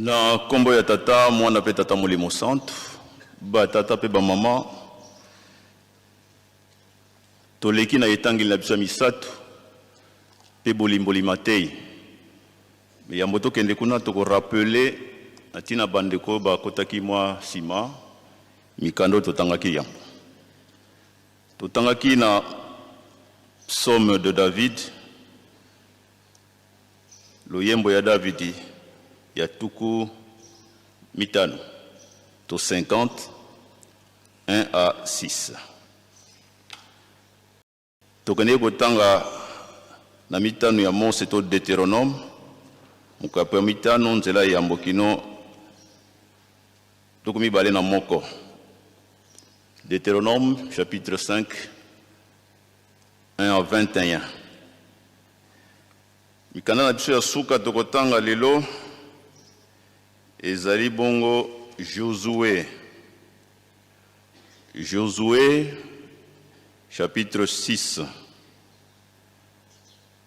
Na nkombo ya Tata, Mwana mpe Tata Molimo Santu, batata mpe bamama, toleki na etangeli na biso ya misato mpe bolimboli matei. Yambo tokende kuna, tokorapele na ntina bandeko bakotaki mwa nsima mikanda oyo totangaki yambo. Totangaki na Psaume de David, loyembo ya Davidi ya 50 to 50, 1 à 6. Tokendeki kotanga na mitano ya Mose to Deuteronome, mokapo ya mitano, nzela ya yambo kino 21. Deutéronome chapitre 5, 1 à 21. Mikanda na biso ya suka tokotanga lelo ezali bongo Josué. Josué chapitre 6,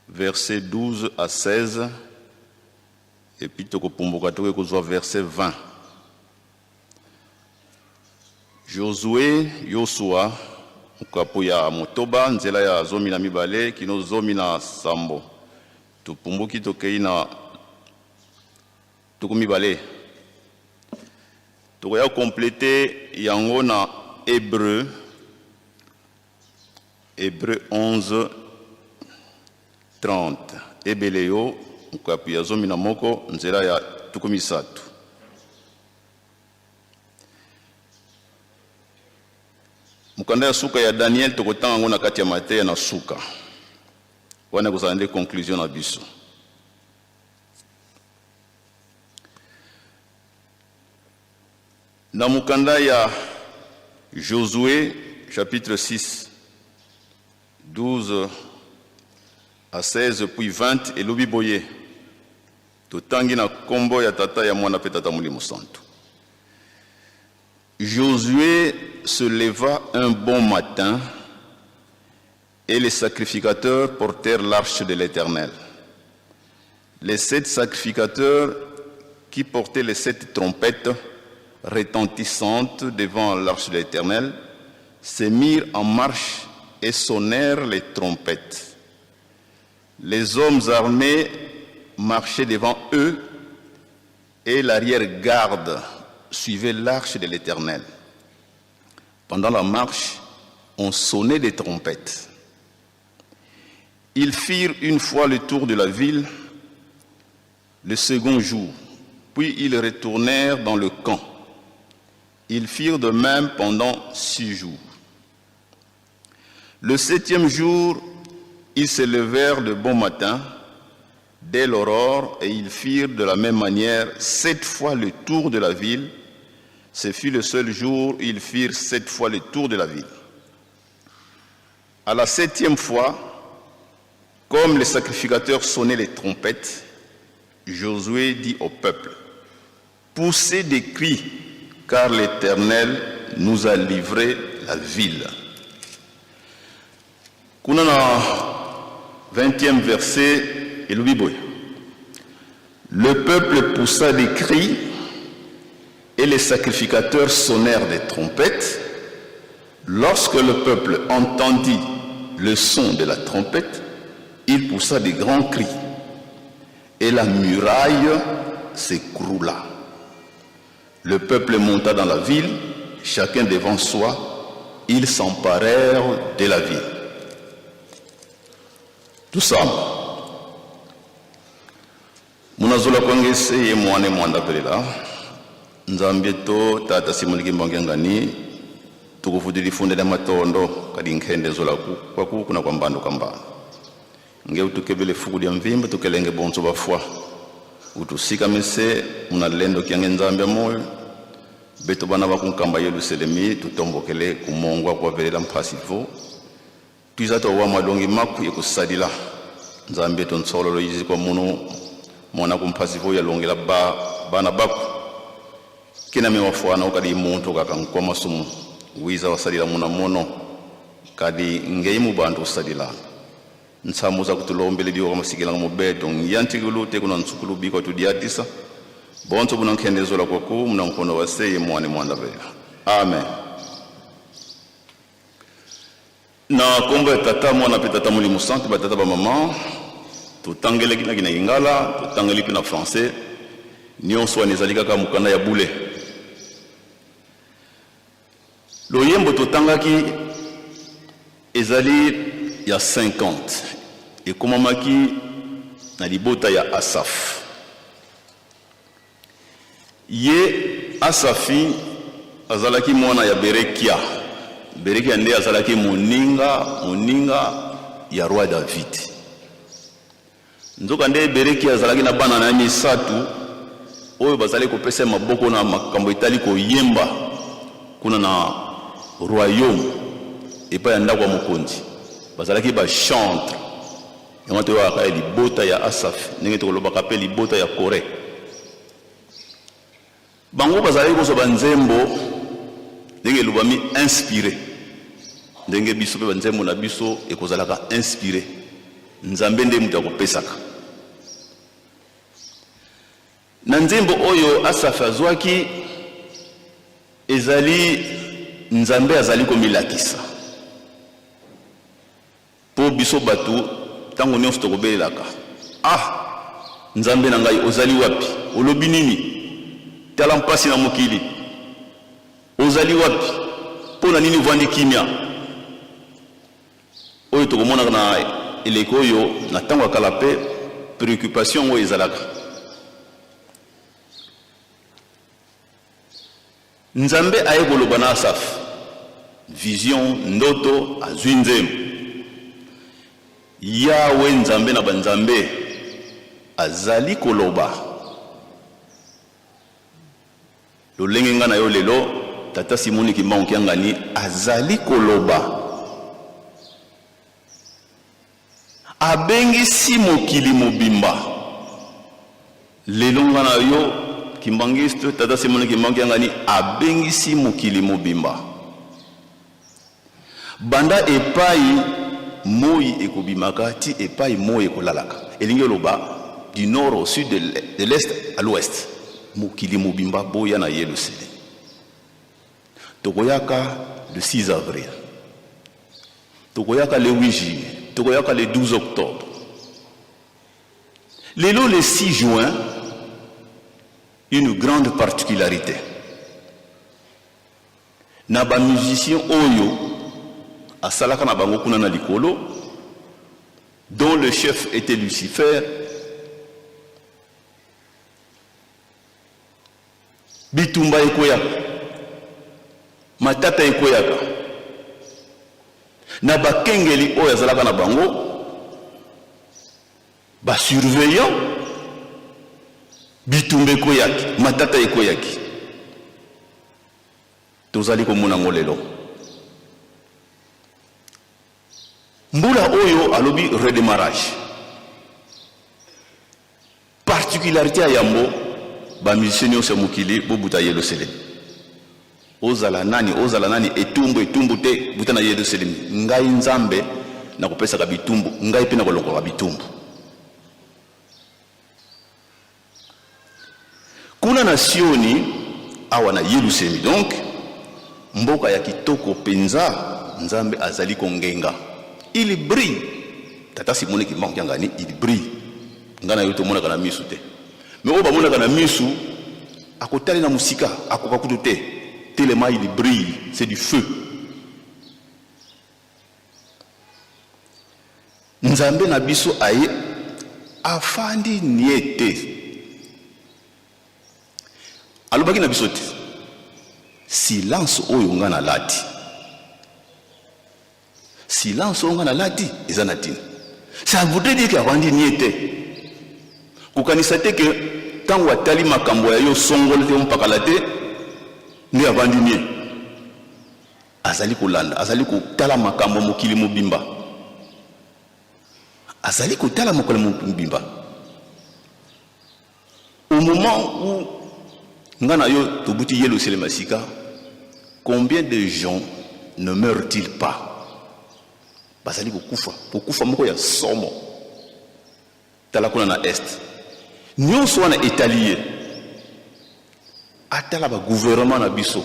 verset 12 à 16, et puis tokopumbuka toke kozwa verset 20. Josué, Yosua, mokapo ya motoba, nzela ya 12 kino 17. Topumbuki tokei na 20. Tokoya compléter yango na Hébreu, Hébreu 11, 30. Ebeleyo, mokapo ya 11, nzela ya 30. Mokanda ya suka ya Daniel tokotanga yango na kati ya mateya na suka. Wana ekozala nde conclusion na biso. Na mokanda ya Josué chapitre 6, 12 à 16 puis 20 elobi boye, totangi na kombo ya Tata, ya Mwana pe Tata Molimo Santu. Josué se leva un bon matin et les sacrificateurs portèrent l'arche de l'Éternel. Les 7 sacrificateurs qui portaient les 7 trompettes retentissantes devant l'arche de l'Éternel se mirent en marche et sonnèrent les trompettes. Les hommes armés marchaient devant eux et l'arrière-garde suivait l'arche de l'Éternel. Pendant la marche, on sonnait des trompettes. Ils firent une fois le tour de la ville le second jour, puis ils retournèrent dans le camp. Ils firent de même pendant 6 jours. Le 7e jour, ils se levèrent de bon matin, dès l'aurore, et ils firent de la même manière 7 fois le tour de la ville. Ce fut le seul jour où ils firent 7 fois le tour de la ville. À la 7e fois, comme les sacrificateurs sonnaient les trompettes, Josué dit au peuple, poussez des cris, car l'Éternel nous a livré la ville. Kuna na 20e verset, elobi boye. Le peuple poussa des cris et les sacrificateurs sonnèrent des trompettes. Lorsque le peuple entendit le son de la trompette, il poussa des grands cris et la muraille s'écroula. Le peuple monta dans la ville, chacun devant soi, ils s'emparèrent de la ville. Tout ça. Munazola kwangese ye mwane mwanda pelela. Nzambe to tata Simoni Kimbangu ngani tukufudili funde la matondo kadi nkhende zola ku kwa ku kuna kwa mbando kamba. Nge utukebele fuku dia mvimba tukelenge bonso bafwa. Utusika mese munalendo kiange Nzambe moyo. Beto bana bakunkamba Yerusalemi tutombokele kumongwa kwa velela mpasi vo. Twiza to wa malongi maku ekusadila. Nzambe to nsololo yizi kwa muno mwana kumpasi vo yalongela ba bana baku. Kina me wafwana okadi muntu kaka nkwa masumu. Wiza wasalila muna mono kadi ngei mu bantu usalila. Ntsamu za kutulombele biwa kama sikila mubeto. Nyantikulu te kuna ntsukulu biko tudiatisa. Bonso bunankhendezola kwaku munankono waseye mwane mwandavela. Amen. Na kombo ya Tata, Mwana mpe Tata Molimo Santu, ba tata ba mama, totangelaki na Lingala, totangeli mpe na français, nionso wana ezali kaka mokanda ya bule. Loyembo totangaki ezali ya 50, ekomamaki na libota ya Asaph. Ye Asafi azalaki mwana ya Berekia. Berekia nde azalaki moninga, moninga ya roi David. Nzokande Berekia azalaki na bana na ye misatu oyo bazalaki kopesa ye maboko na makambo etali koyemba kuna na royaume epai ya ndako ya mokonzi. Bazalaki ba chantres. Yango toyokaka ya libota ya Asafe, ndenge tokolobaka mpe libota ya Kore. Bango bazalaki kozwa banzembo ndenge elobami inspire, ndenge biso mpe banzembo na biso ekozalaka inspire. Nzambe nde moto akopesaka. Na nzembo oyo Asafe azwaki, ezali Nzambe azali komilakisa. Mpo biso bato, ntango nyonso tokobelelaka, Ah, Nzambe na ngai, ozali wapi? Olobi nini? Tala mpasi na mokili! Ozali wapi? Mpo na nini ovandi kimia? Oyo tokomonaka na eleko oyo, na ntango ya kala mpe preoccupation yango ezalaka. Nzambe aye koloba na Asaph, vision, ndoto, azui nzembo. Yahweh Nzambe na ba nzambe azali koloba lolenge nga na yo lelo, Tata Simoni Kimbangu Kiangani azali koloba. Abengisi mokili mobimba. Lelo nga na yo kimbanguiste tata Simon Kimbangu Kiangani abengisi mokili mobimba. Banda epayi moyi ekobimaka ti epayi moyi ekolalaka. Elingi oloba du nord au sud, de l'est à l'ouest. Mokili mobimba boya na Yelusalemi. Tokoyaka le 6 avril. Tokoyaka le 8 juillet, tokoyaka le 12 octobre. Lelo le 6 juin, une grande particularité. Na ba musiciens oyo asalaka na bango kuna na likolo, dont le chef était Lucifer, Bitumba ekweyaka, matata ekweyaka na bakengeli oyo azalaka na bango, ba surveillants. Bitumba ekweyaki, matata ekweyaki. Tozali komona yango lelo. Mbula oyo alobi redemarrage. Particularite ya yambo, ba musiciens nionso ya mokili bo buta Yeluselemi. Ozala nani, ozala nani, etumbu, etumbu te, buta na Yeluselemi. Ngai Nzambe nakopesaka bitumbu, ngai pe nakolongolaka bitumbu. Kuna na Sioni, awa na Yeluselemi donc, mboka ya kitoko penza, Nzambe azali kongenga. Il brille. Tata Simone Kimbangu Kiangani, il brille. Nga na yo tomonaka na misu te. Mais oyo bamonaka na misu, akotali na mosika, akoka kutu te. Tellement il brille, c'est du feu. Nzambe na biso aye afandi nie te. Alobaki na biso te. Silence oyo nga nalati. Silence oyo nga nalati eza na tina. Ça voudrait dire que avandi nie te. Kokanisa te que tango atali makambo ya yo songolo te mpakala te nde avandi nie. Azali kolanda, azali kotala makambo ya mokili mobimba. Azali kotala mokili mobimba. Au moment où nga na yo tobuti Yelusalemi ya sika, combien de gens ne meurent-ils pas? Bazali kokufa, kokufa moko ya somo. Tala kuna na est. Nyonso wana etali ye. Atala ba gouvernement na biso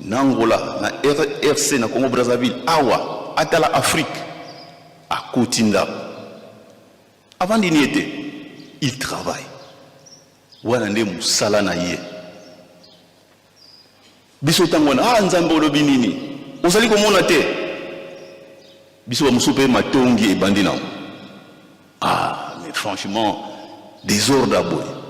na Angola, na RC, na Congo Brazzaville, awa atala Afrique, akoti ndako avandi ni ete il travaille. Wana nde mosala na ye. Biso ntango wana, ah, Nzambe olobi nini? Ozali komona te? Biso bamosusu mpe matongi ebandi nango. Ah, mais franchement, désordre boye.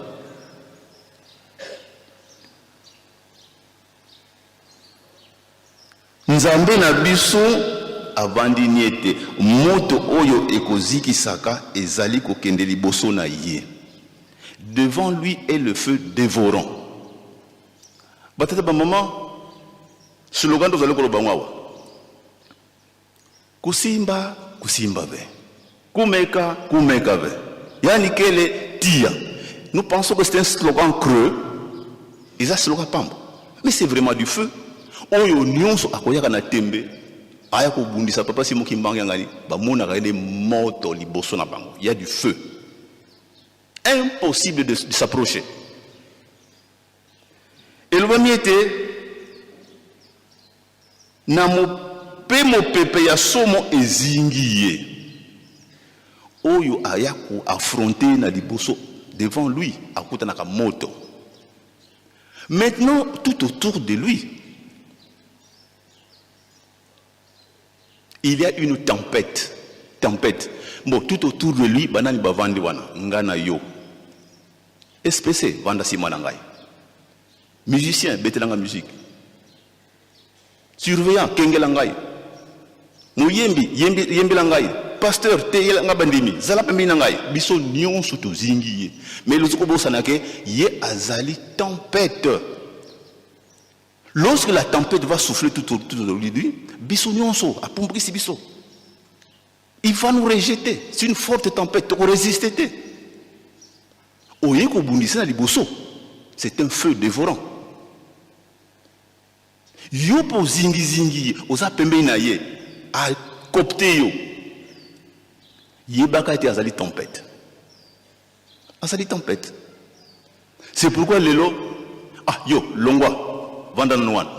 Nzambe na biso avandi nie te, moto oyo ekozikisaka ezali kokende liboso na ye. Devant lui est le feu dévorant. Batata bamama, slogan tozali koloba yango awa. Kusimba, kusimba ve. Kumeka, kumeka ve. Yani kele tia. Nous pensons que c'est un slogan creux. Eza slogan pamba. Mais c'est vraiment du feu. Oyo nyonso akoyaka na tembe aya kobundisa papa Simon Kimbangu yangani, bamonaka ye nde moto liboso na bango. Il y a du feu. Impossible de s'approcher. Elobami ete na mpe mopepe ya somo ezingi ye. Oyo aya ko affronter na liboso, devant lui akutanaka moto. Maintenant tout autour de lui il y a une tempête, tempête. Bon, tout autour de lui banani bavandi wana? Nga na yo. SPC vanda nsima na ngai. Musicien, betelanga musique. Surveillant, kengela ngai. Moyembi, yembela ngai. Pasteur, teyela ngai bandimi. Zala pembeni na ngai. Biso nyonso tozingi ye. Mais lozo kobosana ke ye azali tempête. Lorsque la tempête va souffler tout autour de lui, biso nyonso apumbukisi biso. Il va nous rejeter. C'est une forte tempête. Tokoresiste te. Oye kobundisa na liboso. C'est un feu dévorant. Yo mpo ozingizingi ye, oza pembeni na ye, akopte yo. Yebaka ete azali tempête. Azali tempête. C'est pourquoi lelo, ah yo, longwa, vanda nanu wana.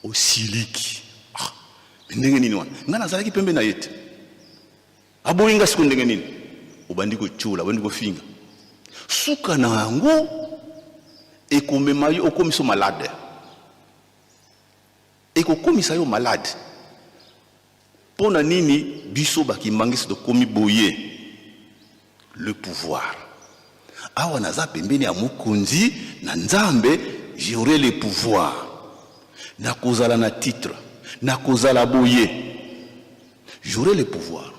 Osiliki. Ah, ndenge nini wana? Nga nazalaki pembeni na ye te. Aboyi nga siko ndenge nini? Obandi kotiola, obandi kofinga. Suka na yango ekomema yo okomisa malade. Ekokomisa yo malade. Mpo na nini biso bakimbangisi tokomi boye? Le pouvoir. Awa naza pembeni ya mokonzi na Nzambe, j'aurai le pouvoir. Nakozala na titre, nakozala boye. J'aurai le pouvoir.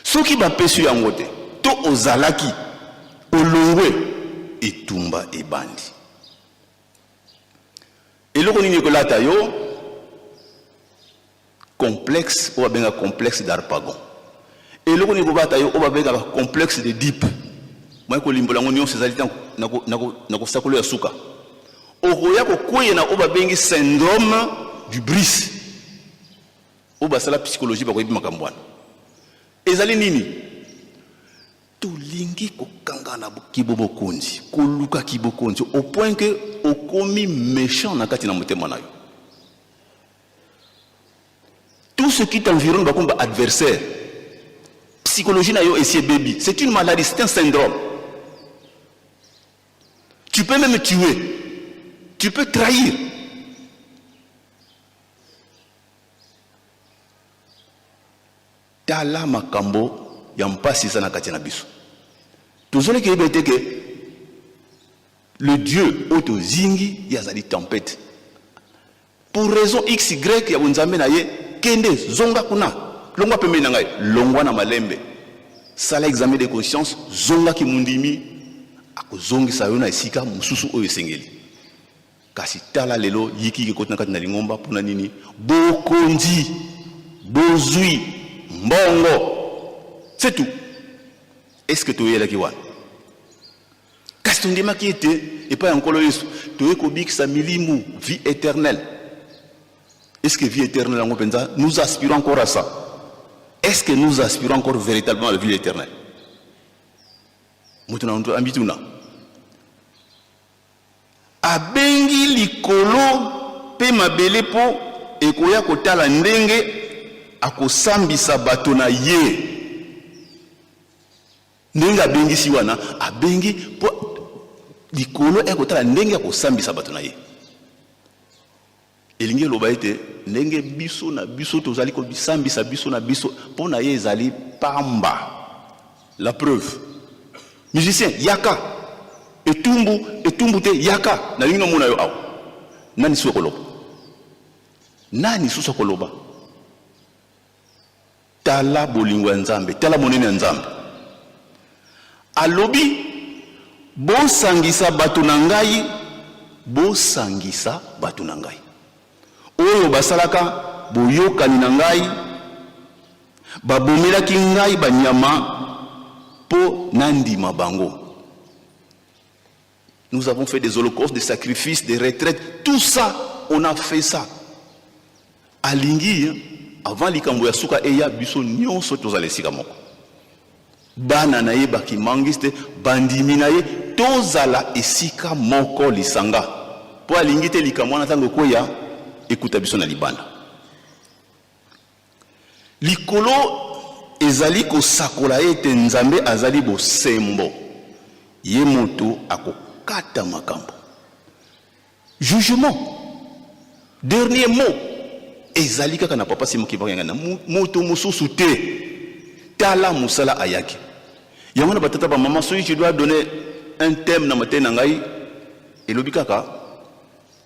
Soki bapesi yango te, to ozalaki olongwe, etumba ebandi. Eloko nini ekolata yo? Complexe oyo babengaka complexe d'Harpagon. Eloko nini ekobata yo oyo babengaka complexe d'Oedipe? Moye kolimbola yango nyonso ezali na kosakolo ya suka. Okoya kokweya na oyo babengi syndrome du bris. Oyo basala psychologie bakoyebi makambo wana. Ezali nini? Tolingi kokanga na kibobokonzi, koluka kibokonzi au point que okomi méchant na kati na motema na yo. Tout ce qui t'environne bakomi ba adversaire. Psychologie na yo esi ebebi. C'est une maladie, c'est un syndrome. Tu peux même tuer. Tu peux trahir. Tala makambo ya mpasi eza na kati na biso. Tozali koyeba ete ke le Dieu oyo tozingi ye azali tempête. Pour raison x y ya bonzambe na ye, kende zonga kuna, longwa pembeni na ngai, longwa na malembe, sala examen de conscience, zonga kimundimi, akozongisa yo na esika mosusu oyo esengeli. Kasi tala lelo yikiyiki ekoti na kati na lingomba mpo na nini? Bokonzi, bozwi, mbongo, c'est tout. Est-ce que toyelaki wana? Kasi tondimaki ete epai ya Nkolo Yesu toye kobikisa milimu, vie éternelle. Est-ce que vie éternelle yango mpenza, nous aspirons encore à ça? Est-ce que nous aspirons encore véritablement à la vie éternelle? Moto na moto ambituna. Abengi likolo mpe mabele mpo ekoya kotala ndenge akosambisa bato na ye. Ndenge abengisi wana, abengi mpo likolo ekotala ndenge akosambisa bato na ye. Elingi eloba ete ndenge biso na biso tozali kobisambisa biso na biso, mpo na ye ezali pamba. La preuve, musicien yaka, etumbu etumbu te, yaka, nalingi nomona yo awa. Nani susu akoloba? Nani susu akoloba? Tala bolingo ya Nzambe, tala monene ya Nzambe. Alobi, bosangisa bato na ngai, bosangisa bato na ngai oyo basalaka boyokani na ngai, babomelaki ngai banyama mpo nandima bango. Nous avons fait des holocaustes, des sacrifices, des retraites, tout ça, on a fait ça. Alingi avant likambo ya suka eya, biso nyonso tozala esika moko, bana na ye bakimbanguiste, bandimi na ye, tozala esika moko, lisanga, mpo alingi te likambo wana ntango ekoya ekuta biso na libanda. Likolo ezali kosakola ete Nzambe azali bosembo, ye moto akokata makambo. Jugement, dernier mot ezali kaka na Papa Simon Kimbangu na moto mosusu te. Tala mosala ayaki yango na batata bamama. Soki je dois donner un thème na matei na ngai, elobi kaka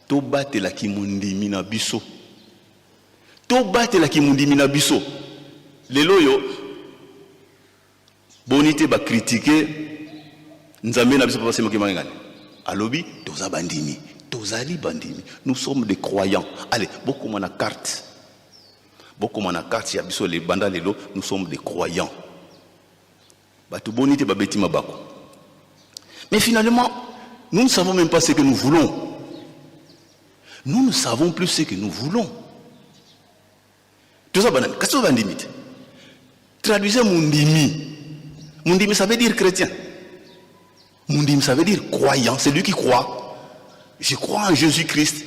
tobatelaki mondimi na biso, tobatelaki mondimi na biso. Lelo oyo boni te bacritiquer Nzambe na biso Papa Simon Kimbangu? Alobi toza bandimi, tozali bandimi, nous sommes des croyants. Allez, bokoma na carte, bokoma na carte ya biso banda lelo, nous sommes des croyants. Bato boni te babeti mabako? Mais finalement, nous ne savons même pas ce que nous voulons. Nous ne savons plus ce que nous voulons. Toza banani? Kasi toza bandimi te. Traduisez mondimi. Mondimi, ça veut dire chrétien. Mondimi, ça veut dire croyant. C'est lui qui croit. Je crois en Jésus-Christ.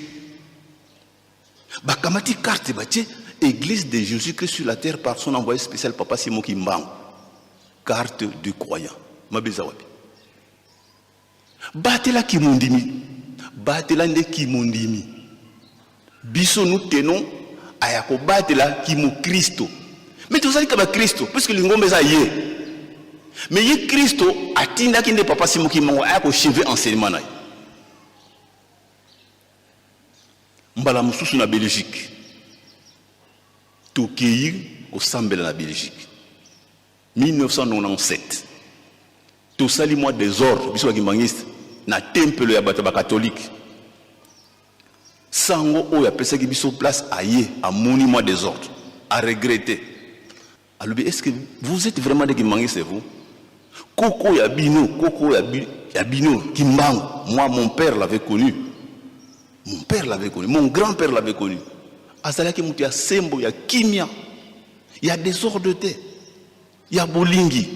Bakamati carte, batie Église de Jésus-Christ sur la terre par son envoyé spécial Papa Simon Kimbangu, carte du croyant. Mabe eza wapi? Batelaki mondimi, batela nde kimondimi. Biso, nous tenons aya kobatela kimokristo, mais tozali ka bakristo puisque lingomba eza ye. Mais ye Kristo atindaki nde Papa Simon Kimbangu aya koachever enseignement na ye. Mbala mosusu na Belgique, tokei kosambela na Belgique 1997, tosali mwa désordre, biso bakimbangiste, na tempelo ya bato ya bakatolike. Sango oyo apesaki biso place aye, amoni mwa désordre, aregretter, alobi: "Est ce que vous êtes vraiment des kimbanguistes, vous? Koko ya bino, koko ya bino Kimbangu, moi, mon père l'avait connu, mon père l'avait connu, mon grand-père l'avait connu. Azalaki moto ya sembo, ya kimia, ya désordre te, ya bolingi.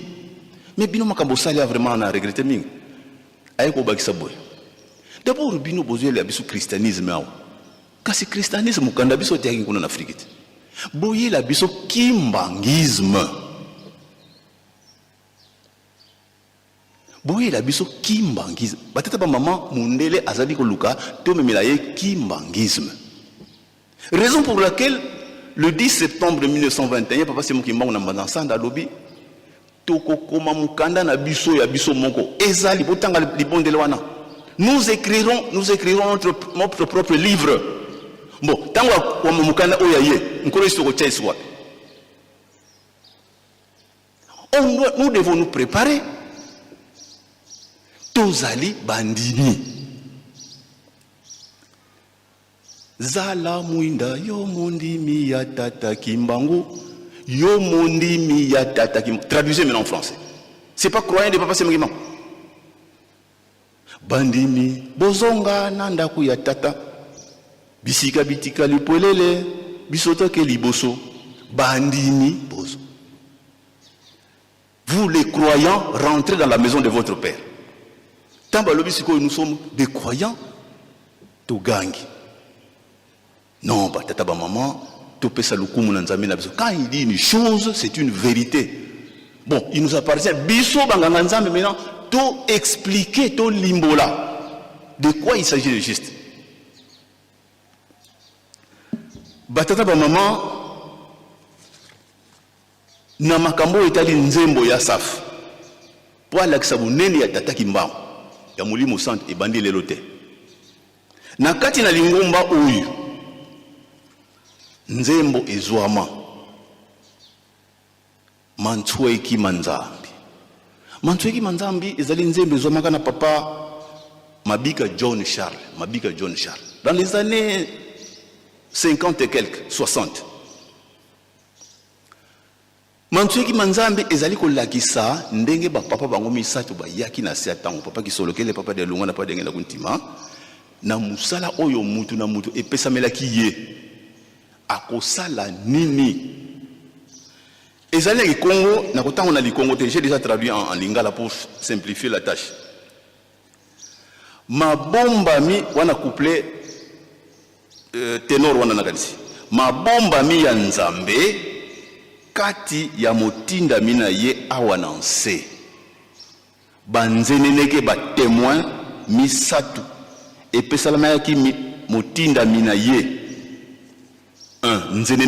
Mais bino, makambo osali ya vraiment na regretter mingi." Aye kobakisa boye: "D'abord, bino bozoyela biso christianisme awa, kasi christianisme mokanda biso oteyaki kuna na Afrique te. Boyela biso kimbangisme, boyela biso kimbangisme." Batata, bamama, mondele azali koluka tomemela ye kimbangisme, raison pour laquelle le 10 septembre 1921, Papa Simon Kimbangu na Mbanza Nsanda alobi: "Tokokoma mokanda na biso ya biso moko." Ezali botanga libondele wana: "Nous écrirons, nous écrirons notre propre livre." Bon, ntango akoma mokanda oyo ya ye, Nkolo Yesu tokotia Yesu wapi? Nous devons nous préparer. Tozali bandimi. Zala mwinda, yo mondimi ya Tata Kimbangu, yo mondimi ya Tata Kimbangu. Traduisez maintenant en français. C'est pas croyant de Papa Simon Kimbangu? Bandimi, bozonga na ndako ya Tata, bisika bitikali polele, biso toke liboso. Bandimi, bozo, vous les croyants, rentrez dans la maison de votre père. Ntango balobi sikoyo nous sommes des croyants. Togangi. Non, batata, bamama, topesa lokumu na Nzambe na biso. Quand il dit une chose, c'est une vérité. Bon, il nous appartient, biso banganga Nzambe, maintenant to expliquer, to limbola de quoi il s'agit de juste. Batata, bamama, na makambo oyo etali nzembo ya Safu mpo alakisa bonene ya Tata Kimbangu ya Molimo Santu, ebandi lelo te. Na kati na lingomba oyo, nzembo ezwama Mantsweki Manzambi. Mantsweki Manzambi ezali nzembo ezwamaka na papa Mabika John Charles, Mabika John Charles, dans les années 50 et quelques, 60. Mantsweki Manzambi ezali kolakisa ndenge bapapa bango misato bayaki na se ya ntango, papa Kisolokele, papa Delunga na papa Dengela Kuntima, na mosala oyo mutu na mutu epesamelaki ye akosala nini. Ezali na Kikongo, na kotango na Likongo te, j'ai déjà traduit en lingala pour simplifier la tâche. Mabombami wana, couplet ténor wana nakanisi, mabombami ya Nzambe kati ya motindami na ye awa na nse, banzeneneke, batémoin misato epesalamaki motindami na ye 1 nzenene.